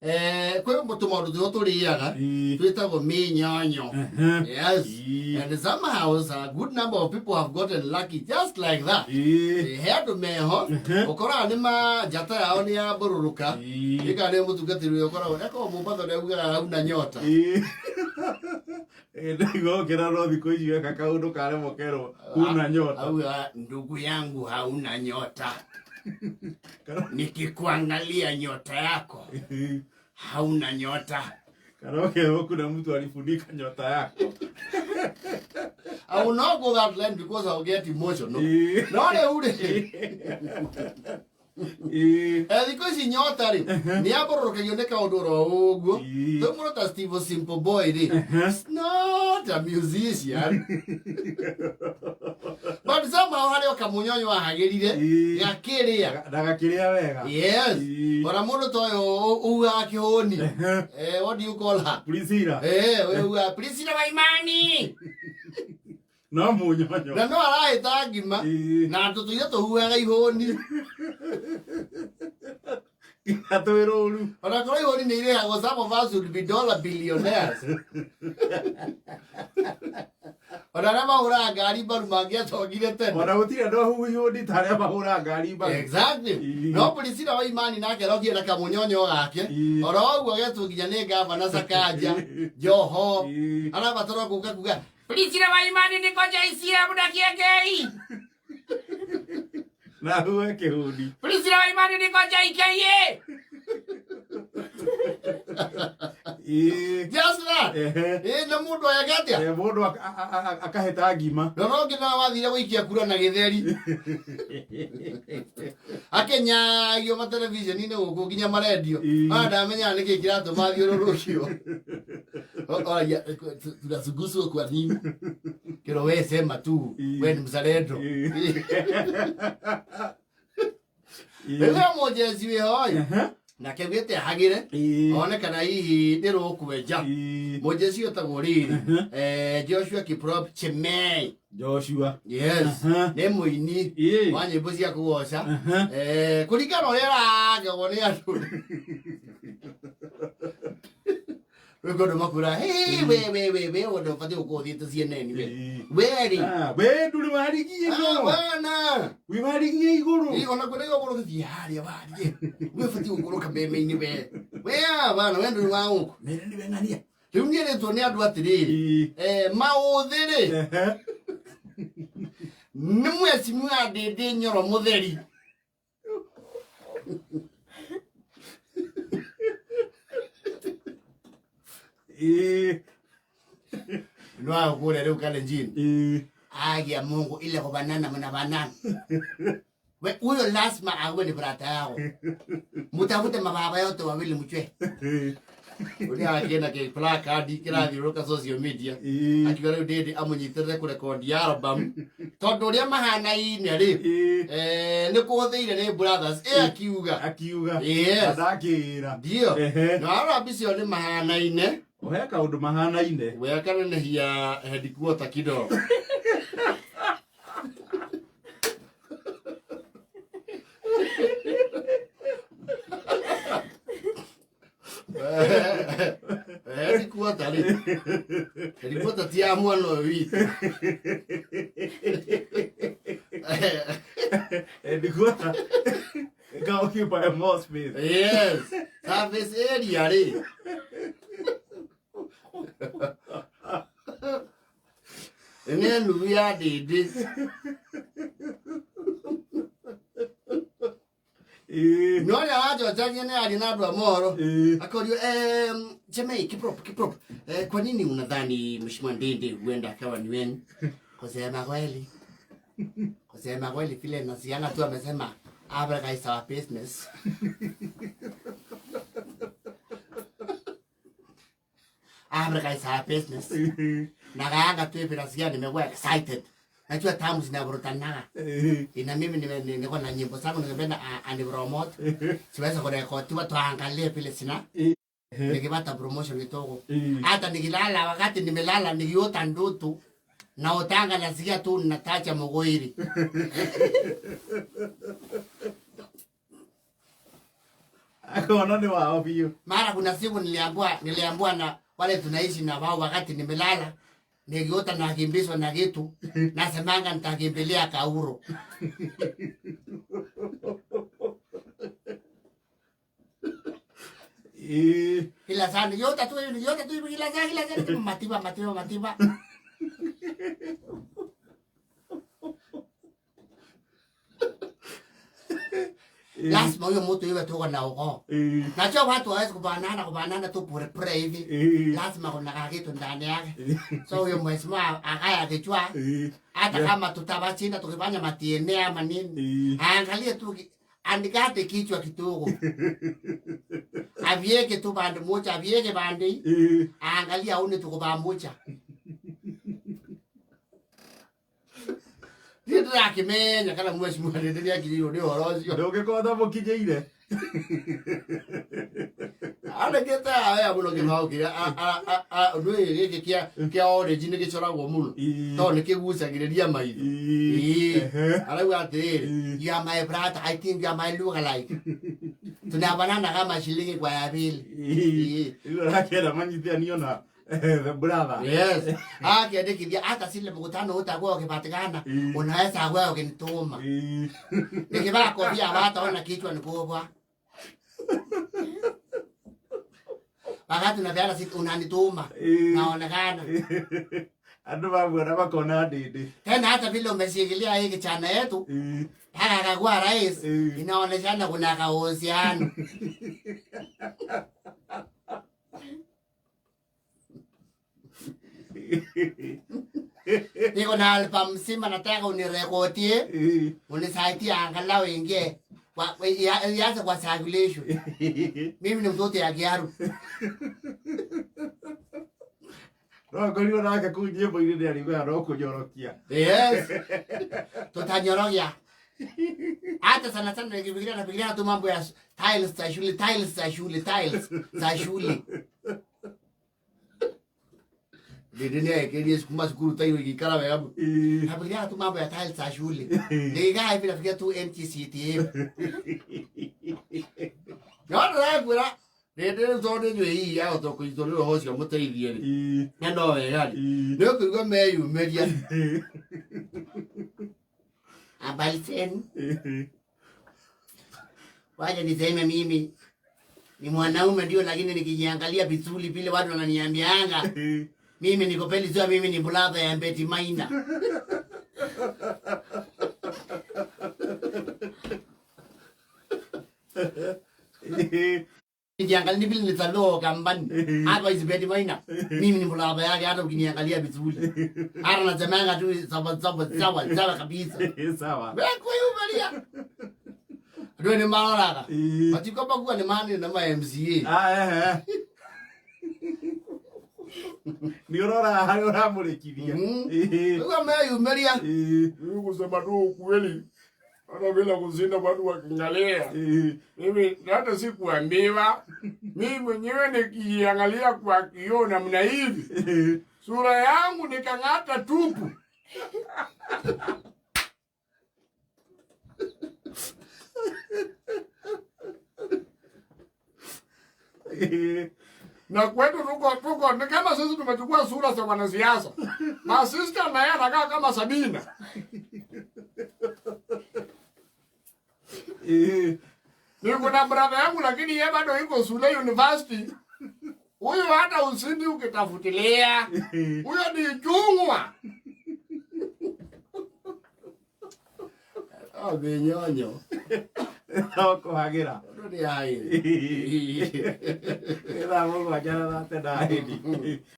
Eh, kwĩ tũmaũndũ tũrĩa tũrĩaga twĩtagwo mĩnyonyo. Yes. And somehow a good number of people have gotten lucky just like that. He andũ meho ũkoraga nĩ ma njata yao nĩ yambũrũrũka ĩka nĩ mũtungatĩri ũrĩa ũkoragwo eko Mombatha ũrĩa ugaga hauna nyota. Ndaigua ũkĩra no thikũ ici weka kaũndũ karemwo kerwo huna nyota. Auga ndugu yangu hauna nyota, nikikuangalia nyota yako hauna nyota. Kana ũkerwo kuna mtu alifunika nyota yako. I will not go that line because I will get emotional. No rĩu rĩ, thikũ ici nyota rĩ nĩ yambũrũrũkagio nĩ kaũndũ oro ũguo. Rĩu mũndũ ta Steve Simple Boy rĩ, is not a musician, but somehow harĩ o kamũnyonyo ahagĩrire gakĩrĩa. Ndagakĩrĩa wega. Yes. Ona mũndũ ta ũyũ ugaga kĩhũni, what do you call her? Priscilla. Ũyũ ugaga Priscilla Waimani. No mũnyonyo. Na no arahĩta ngima na tũtũire tũhuhaga ihũni. Nginya twĩ rũru. Ona korwo ihũni nĩ irĩhagwo, some of us would be dollar billionaires. Ona arĩa mahũraga ngari mbaru mangĩatongire tene. Ona gũtirĩ andũ ahuhi ihũni ta arĩa mahũraga ngari mbaru. Exactly. No Priscilla wa Imani nake arokire na kamunyonyo gake. Oro ũguo agetwo nginya nĩ gavana Sakaja Joho. Arabatara gũka kuga Priscilla wa Imani niko JCM na Kiengei. Na huwe kĩhũni. Priscilla wa Imani niko JKA. Just that. Na mũndũ ayage atĩa? Mũndũ akahĩta ngima. Na no ngĩ nawe wathire gũikia kura na gĩtheri. Akenyagio matelevisheni-inĩ gũkũ nginya marendio. Ona ndamenyaga nĩkĩ kĩratũma athiũrũrũkio. Oragia tunazunguswa kwa nini? Kero we sema tu we ni mzalendo. Rĩrĩa mũnjeci wĩho ĩ nake augĩte ahagĩre one kana hihi nĩ rũkwenja. Mũnjeci wĩtagwo rĩrĩ Joshua Kiprop Chemei. Joshua. Yes. Nĩ mũini wa nyĩmbo cia kũgoca. Kũringana na ũrĩa aragegwo nĩ andũ. Rĩu kwĩ andũ makwĩra, "Hey, we we we we ũndũ ũbatiĩ gũkorwo ũthiĩte CNN we. We rĩ." Ah, we ndũrĩ warigie igũrũ. Bana. Wĩ warigie igũrũ. Ĩ, ona kwĩra igũrũ gĩthiĩ harĩa warie. We ũbatiĩ gũkorwo kameme-inĩ we. We bana, we ndũrĩ wa gũkũ. Mere nĩwe ng'ania. Rĩu niĩ rĩtwo nĩ andũ atĩrĩrĩ. Maũthĩ rĩ. Nĩ mwecimiwa Ndĩndĩ Nyoro mũtheri. No kũrĩa rĩu Kalenjin. Agia Mungu ile kubanana mnabanana. We huyo lazima awe ni brata yako. Mutafute mababa yote wawili mchwe. Ũrĩa akĩenda kĩ placard kĩrathiũrũrũka social media. Akiuga rĩu Ndĩndĩ amũnyitĩrĩre kũrekondi album. Tondũ ũrĩa mahanaine rĩ, nĩ kũhũthĩire nĩ brothers. Ĩ akiuga. Akiuga. Yes. Ndakĩra. Ndio. Na warora mbica ĩyo nĩ mahanaine. He kaũndũ mahanaine. We akanenehia headquarter kidogo. Headquarter rĩ, headquarter ti ya mwana ũyũ witũ. Headquarter. Ika occupy more space. Yes, service area rĩ. Nĩ nuthu ya ndĩndĩ. No ũrĩa wanjocagia nĩ aria na andũ a mohoro. Akorio, Chemei, Kiprop, Kiprop, kwa nini unadhani Mheshimiwa Ndindi huenda akawa ni wenu? Kusema kweli. Kusema kweli vile nasiana tu amesema Africa is our business. Africa is our business. Na kaanga tu hivi nasikia nimekuwa excited. Najua tamu zinavurutanaga. Ina mimi niko na nyimbo zangu ningependa anipromote. Siwezi kurekodiwa tuangalie vile sina. Nikipata promotion kidogo. Hata nikilala wakati nimelala nikiota ndoto na utanga nasikia tu natacha mgoiri. Akona nĩ wao biũ. Mara kuna siku niliambiwa na wale tunaishi na wao, wakati nimelala nikiota nakimbizwa na kitu, nasemanga nitakimbilia Kauro. Ĩĩ. Kila saa nikiota tu hivi, nikiota tu hivi, kila saa kila saa nisema Matiba, Matiba, Matiba. Ĩĩ. Lazima huyo mtu iwe tuko na ukoo. Ĩĩ. Najua watu hawezi kubanana tu bure bure hivi. Ĩĩ. Lazima kuna kakitu ndani yake. So huyo mheshimiwa akaye akijua Ĩĩ. hata Yeah. kama tutawashinda tukifanya matiene ama nini, Ĩĩ. aangalie tu andikate kichwa kidogo, avieke tu pande moja, avieke pande hii, Ĩĩ. aangalie aone tuko pamoja. Niĩ ndĩrakĩmenya kana mheshimiwa nĩndĩrĩakinyĩirwo nĩ ũhoro ũcio. Ndũngĩkorwo ũtamũkinyĩire. Andĩkĩte wega mũno kĩbaũ kĩrĩa nĩ gĩkĩ kĩa orange nĩ gĩcoragwo mũno Ĩĩ. tondũ nĩ kĩgucagĩrĩria maitho. Ĩĩ. Ĩĩ. Ehe. Arauga atĩrĩrĩ, Ĩĩ. you are my brother, I think you are my look alike. Tunabanana kama shilingi kwa ya pili. Ĩĩ. Rĩu arakĩenda manyitithanio na the brother. Yes. Akiandikithia hata sile mkutano utakuwa ukipatikana, Ĩĩ. unaweza wewe ukinituma. Ĩĩ. Nikivaa kofia hawataona kichwa ni kubwa. Wakati unapeana unanituma. Ĩĩ. Naonekana. Andũ mamuona makona ndĩndĩ. Tena hata vile umeshikilia hii kichana yetu, Ĩĩ. haka akakuwa rais, Ĩĩ. inaonekana kuna kauhusiano. Niko na album mzima nataka unirekodie, Ĩĩ. unisaidie angalau ingie ianze kwa circulation. Mimi ni mtoto ya Kiaru. No akorirwo nake kũu nyĩmbo-inĩ nĩ arĩugaga no kũnyorokia. Yes. Tutanyorokia. Hata sana sana nikifikiria nafikiria tu mambo ya tiles za shule, tiles za shule, tiles za shule. Ndĩ nĩaekerie kuma cukuru tairo igĩikara wega mũno. Ĩĩ. Nafikiria tu mambo ya tiles za shule. Nikikaa hivi nafikiria tu NTCTA. No ndĩrakwĩra rĩndĩ rĩu tondũ nĩ inyuĩ hihi ahota kũnyitwo nĩ roho ũcio mũteithie rĩ. Ĩĩ. Na no wega rĩ. Ĩĩ. Nĩ ũkũigua meyumĩria. Habari zenu. Ĩĩ. Wacha niseme mimi ni mwanaume ndio, lakini nikijiangalia vizuri vile watu wananiambianga Ĩĩ. mimi niko peli sio, mimi ni brother ya Betty Maina. Ĩĩ. Nikiangalia ni vile nilizaliwa Ukambani, hapa is Betty Maina, mimi ni brother yake. Hata ukiniangalia vizuri, hata nasemanga tu sawa sawa sawa sawa kabisa. Ĩĩ, sawa. Wewe maria ndio ni maroraga Ĩĩ. matikomba kuwa ni mani na ma MCA. Ah, ehe. Nĩ ũrora harĩa ũramũrĩkithia. Mhm. Ĩĩ. Wewe meyumĩria. Ĩĩ. Mimi kusema tu ukweli, hata bila kushinda watu wakiangalia. Ĩĩ. Mimi hata sikuambiwa, mimi mwenyewe nikijiangalia kwa kioo namna hivi, Ĩĩ. sura yangu nikang'ata tupu. Ĩĩ. Na kwetu tuko ni kama sisi tumechukua sura za wanasiasa. Masista na yeye anakaa kama Sabina. Ĩĩ. Niko na brother yangu lakini yeye bado yuko shule university. Huyu hata usindi ukitafutilia. Ĩĩ. Huyo ni chungwa. Ah, binyonyo. No kũhagĩra. Ndio ni hai. Ĩĩ. Thaa 7 na 10.